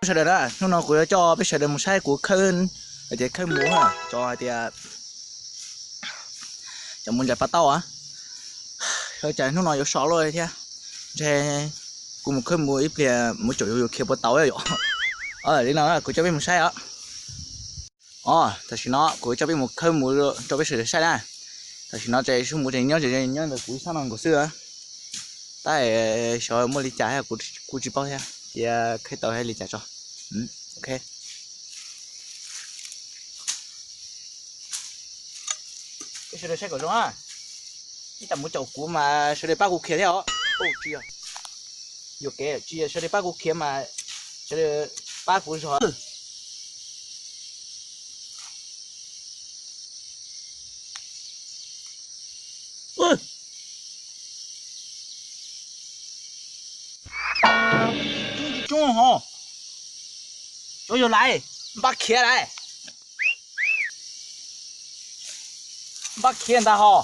Sawv daws na, hnub no kuv yuav coj peb sawv daws mus saib kuv khawb, hais tias khawb mus, cov hais tias cov mus ntsais pa taub a. Ua cas hnub no yuav so luaj thiab, ntshe kuv mus khawb mus ib pliag mus caum yuav khiav puas tau yom. Li no kuv coj peb mus saib os. Os, tam sim no kuv coj peb mus khawb mus rau peb sawv daws saib na. Tam sim no ces sub mus ces nyob nyob ntawm kuv ib sab no nkaus xwb. Tab xyov muaj li cas kuv kuj tsis paub thiab, cia khawb tau hais li cas tso. Ok. Peb sawv daws saib kom zoo na. Ib tsam mus caum kuv mas sawv daws pab kuv khiav thiab os. Tsis yog, yuam kev, tsis yog sawv daws pab kuv khiav mas sawv daws pab kuv zog. Coob tsis coob ho, cov yog laiv, npab khiav laiv, npab khiav ntag ho.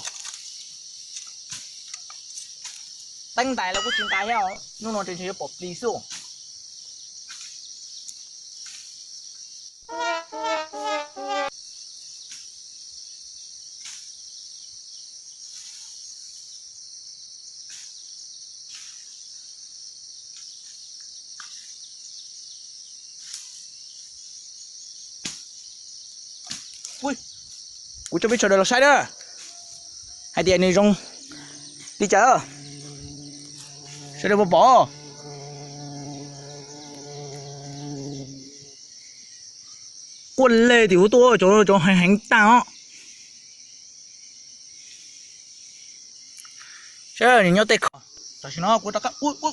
Teeb ntais los kuj tsis ntais thiab, hnub no tseem yuav pom plis xwb. Kuv coj peb sawv daws los saib na, hais tias nws zoo li cas, sawv daws puas pom. Quaj leg tim kuv tuaj, cov heev heev tag os. Saib nws nyob tej kho. Tam sim no kuv rov qab, ua, ua,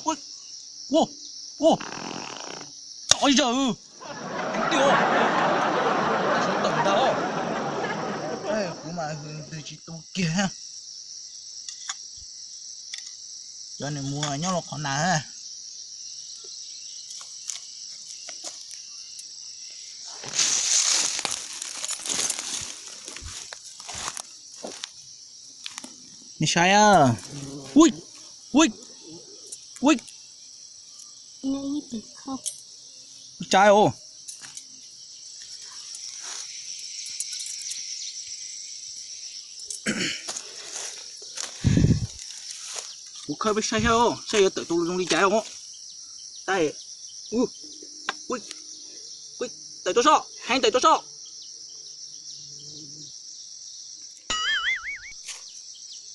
ua, ua, tso ib zaug, heev tiag, tawm ntag. Kuv mas hws ntws tsis tu kiag. Cov nws mus nyob rau qhov na. Nej saib, ui, ui, ui, tsaib os. Kuv khawb peb saib, saib yuav tawm tus zoo li cas os. Tawm tuaj soj, heev tawm tuaj soj.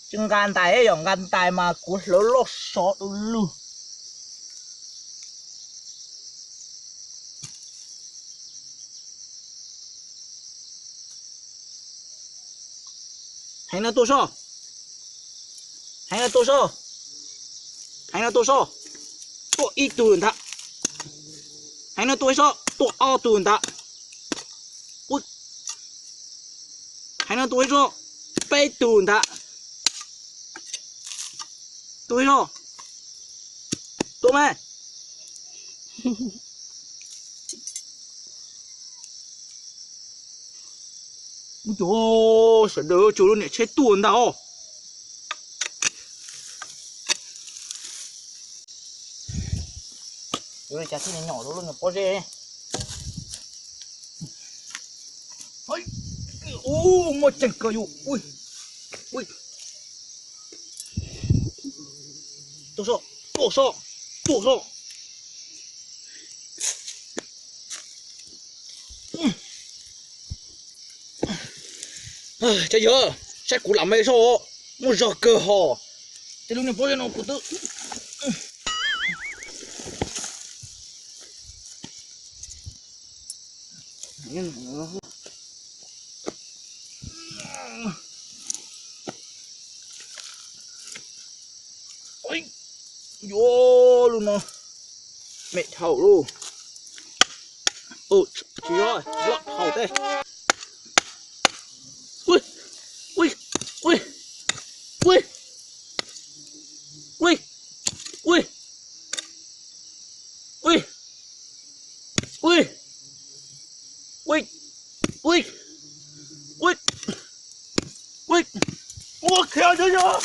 Tsis nqa ntais yom, nqa ntais mas kuv hlawv loj sov du lug. Heev no tuaj soj, heev no tuaj soj, heev no tuaj soj, tuaj ib tug ntag. Heev no tuaj ib soj, tuaj ob tug ntag. Heev no tuaj ib soj, peb tug ntag. Tuaj ib soj, tuaj me. Ub, sawv daws, tsuas lub niam tsheb tuaj ntag os. Yuav li cas thiaj nyom rau lub niag pob zeb. Ub, muaj ceem kawg yus. Ui, ui. Tuaj soj, tuaj soj, tuaj soj. Cov yawg, saib kuv lam me soj, muaj zog kawg hos. Tej lub niag pob zeb no kuv twb Yuav lub no me dhau lauj. Tsis yog, loj dhau tej. Ui, ui, ui, ui, ui, ui, ui, ui, ui, ui, ui, ui, ua khiav cov yog.